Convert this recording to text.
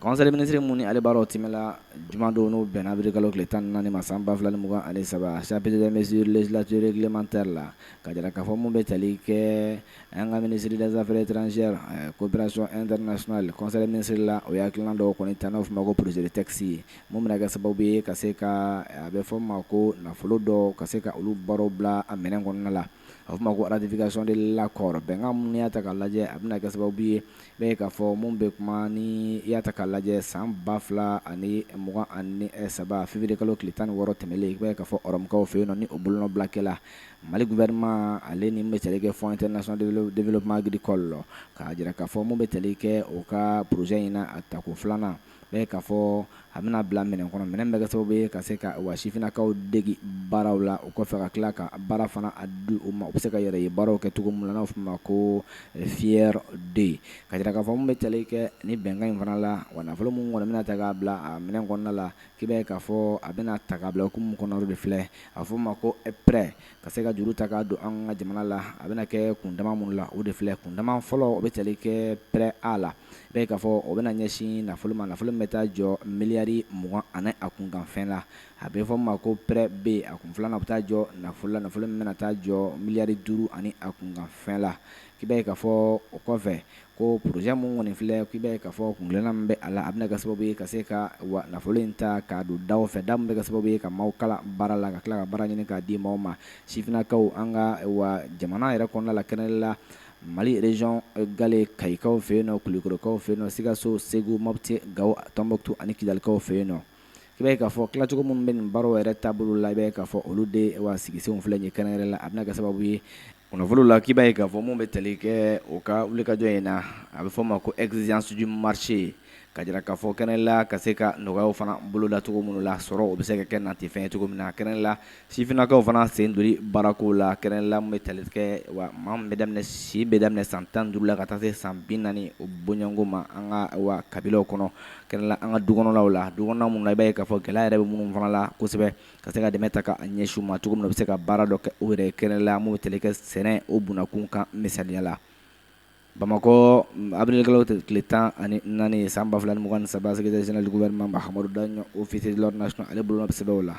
Conseil des ministres mun ni ale baaraw timɛla jumadon, n'o bɛnna avril kalo tile 14 ma san 2023, chapitre des mesures législatives réglementaires la, ka jira k'a fɔ mun bɛ tali kɛ an ka ministre des Affaires étrangères, coopération internationale. Conseil des ministres la, o ye hakilina dɔw kɔni ta, n'o fɔ ma ko projet de texte ye, mun bɛna kɛ sababu ye ka se ka, a bɛ fɔ ma ko nafolo dɔ, ka se ka olu baaraw bila a minɛn kɔnɔna la. A fɔ ma ko ratification de l'accord, bɛnkan minnu y'a ta k'a lajɛ, a bɛna kɛ sababu ye bɛ k'a fɔ mun bɛ kuma ni i y'a ta k'a lajɛ san 2023 février kalo tile 16 tɛmɛlen, i b'a ye k'a fɔ Ɔrɔmukaw fɛ yen nɔ, ni o bolonɔbilakɛla Mali gouvernement ale ni bɛ tali kɛ Fonds international de développement agricole, k'a jira k'a fɔ mun bɛ tali kɛ o ka projet in na, a tako filanan bɛ k'a fɔ a bɛna bila minɛn kɔnɔ, minɛn bɛ kɛ sababu ye ka se ka wa sifinnakaw degi baaraw la. O kɔfɛ, ka tila ka baara fana a di u ma, u bɛ se ka yɛrɛ ye baaraw kɛ cogo min na, n'a fɔ ma ko FIER 2. Ka jira k'a fɔ mun bɛ tali kɛ ni bɛnkan in fana la, wa nafolo mun kɔni bɛna ta k'a bila a minɛn kɔnɔna la, k'i b'a ye k'a fɔ a bɛna ta k'a bila hukumu kɔnɔ, o de filɛ, a fɔ ma ko prêt, ka se ka juru ta k'a don an ka jamana la. A bɛna kɛ kundama minnu la, o de filɛ. Kundama fɔlɔ, o bɛ tali kɛ prêt A la, bɛ k'a fɔ o bɛna ɲɛsin nafolo ma, nafolo min bɛ taa jɔ miliyari 20 ani a kunkanfɛn la. A bɛ fɔ ma ko prêt B, a kun filanan, bɛ taa jɔ nafolo la, nafolo min bɛna taa jɔ miliyari 5 ani a kunkanfɛn la. K'i b'a ye k'a fɔ o kɔfɛ ko projet mun kɔni filɛ, k'i b'a ye k'a fɔ kungilanna min bɛ a la, a bɛna kɛ sababu ye ka se ka wa nafolo in ta k'a don daw fɛ, da min bɛ kɛ sababu ye ka maaw kalan baara la, ka tila ka baara ɲini k'a di maaw ma, sifinnakaw an ka wa jamana yɛrɛ kɔnɔna la, kɛnɛ la Mali région gale, Kayikaw fɛ yen nɔ, Kulukɔrɔkaw fɛ yen nɔ, Sikaso, Segu, Mopti, Gawo, Tɔnbɔkutu ani Kidalikaw fɛ yen nɔ. I b'a ye k'a fɔ tilacogo minnu bɛ nin baaraw yɛrɛ taabolo la, i b'a ye k'a fɔ olu de wa sigisenw filɛ nin ye kɛnɛ yɛrɛ la. A bɛna kɛ sababu ye kunnafoniw la, k'i b'a ye k'a fɔ mun bɛ tali kɛ o ka wulikajɔ in na, a bɛ fɔ o ma ko exigence du marché, ka jira k'a fɔ kɛnɛ la ka se ka nɔgɔyaw fana boloda cogo minnu la, sɔrɔ o bɛ se ka kɛ natifɛn ye cogo min na, kɛnɛ la sifinnakaw fana sen doli baarako la, kɛnɛ la mun bɛ tali kɛ wa maa min bɛ daminɛ, si bɛ daminɛ san 15 la ka taa se san 40 o bɔɲɔgɔnko ma an ka wa kabilaw kɔnɔ, kɛnɛ la an ka dukɔnɔlaw la, dukɔnɔna minnu na i b'a ye k'a fɔ gɛlɛya yɛrɛ bɛ minnu fana la kosɛbɛ, ka se ka dɛmɛ ta ka ɲɛsin u ma cogo min na, u bɛ se ka baara dɔ kɛ u yɛrɛ, kɛnɛ la mun bɛ tali kɛ sɛnɛ o bunakun kan. Misaliya la, Bamakɔ, avril kalo tile 14 san 2023, secrétaire général du gouvernement Mahamadou Daɲɔ, officier de l'ordre national, ale bolonɔ bɛ sɛbɛn o la.